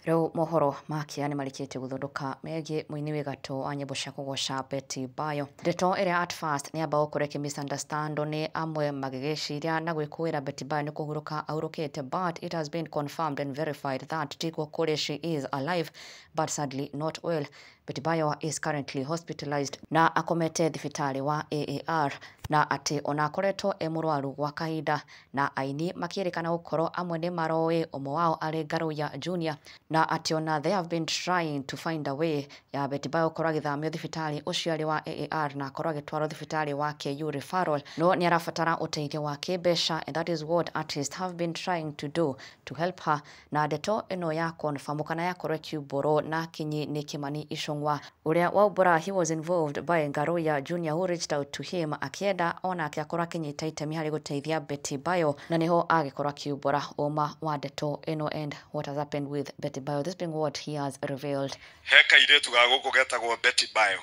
Rĩu mohoro ma kĩeha nĩmarĩkĩtie gũthundũka megiĩ mũini wĩ gatũ wa nyĩmbo cia kũgoca Betty Bayo. Ndeto ĩrĩa at first nĩ yamba gũkorwo ĩkĩ misunderstand nĩ amwe magĩgĩciria na gwĩkũĩra Betty Bayo nĩ kũhurũka ahurũkĩte, but it has been confirmed and verified that tiguo kũrĩ, she is alive but sadly not well. Betty Bayo is currently hospitalized na akomete thibitarĩ wa AAR na atĩ ona akoretwo e mũrwaru gwa kahinda, na aini makĩrĩkana gũkorwo amwe nĩ maroĩ, ũmwe wao arĩ Ngaruiya Junior, na atĩ ona they have been trying to find a way ya Betty Bayo gũkorwo agĩthamio thibitarĩ ũcio arĩ wa AAR na akorwo agĩtwarwo thibitarĩ wa KU referral, no nĩ arabatara ũteithio wa kĩmbeca, and that is what artists have been trying to do to help her. Na ndeto ĩno ya confirm kana yakorwo ĩkiumbũrwo na kinyi nĩ Kimani Ichung'wa, ũrĩa waumbũra he was involved by Ngaruiya Junior who reached out to him akĩenda onake akorwo akĩnyita itemi harĩ gũteithia Betty Bayo, na nĩho agĩkorwo akiumbũra ũma wa ndeto ĩno and what has happened with Betty Bayo, this being what he has revealed. He kairĩtu ga gũkũ getagwo Betty Bayo,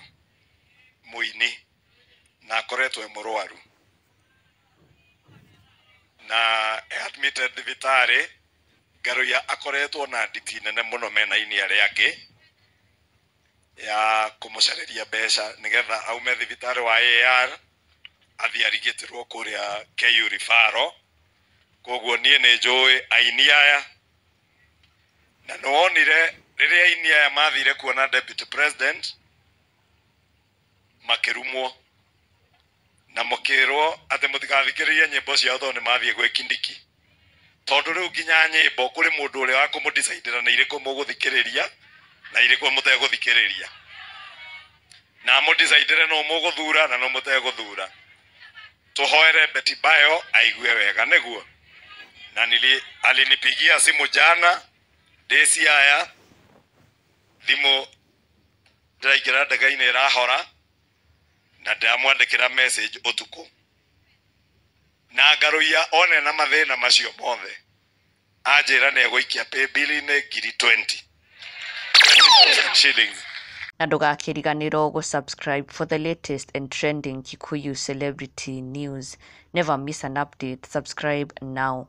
mũini, na akoretwo e mũrwaru na e admitted thibitarĩ. Ngaruiya akoretwo na nditi nene mũno mena aini arĩa angĩ ya kũmũcarĩria mbeca nĩgetha aume thibitarĩ wa AAR athiĩ arigitĩrwo kũrĩa KU referral. Koguo niĩ nĩ njũĩ aini aya, na nĩwonire rĩrĩa aini aya mathire kuona deputy president makĩrumwo na mũkĩrwo atĩ mũtigathikĩrĩrie nyĩmbo ciao tondũ nĩ mathiĩ gwĩ Kindiki, tondũ rĩu nginya nyĩmbo kũrĩ mũndũ ũrĩa wa kũmũdecidĩra nĩ irĩkũ mũgũthikĩrĩria na irĩkũ mũtegũthikĩrĩria, na mũdecidĩre no mũgũthura na no mũtegũthura. Tũhoere Betty Bayo aigue wega nĩguo. Na alinipigia simu jana ndĩ Siaya, thimũ ndĩraingĩra ndege-inĩ ĩrahora, na ndĩramwandĩkĩra message ũtukũ, na Ngaruiya one na mathĩna macio mothe anjĩra nĩ egũikia paybill-inĩ ngiri 20 shillings. Na ndũgakĩriganĩrwo gũ-subscribe for the latest and trending Kikuyu celebrity news. Never miss an update. Subscribe now.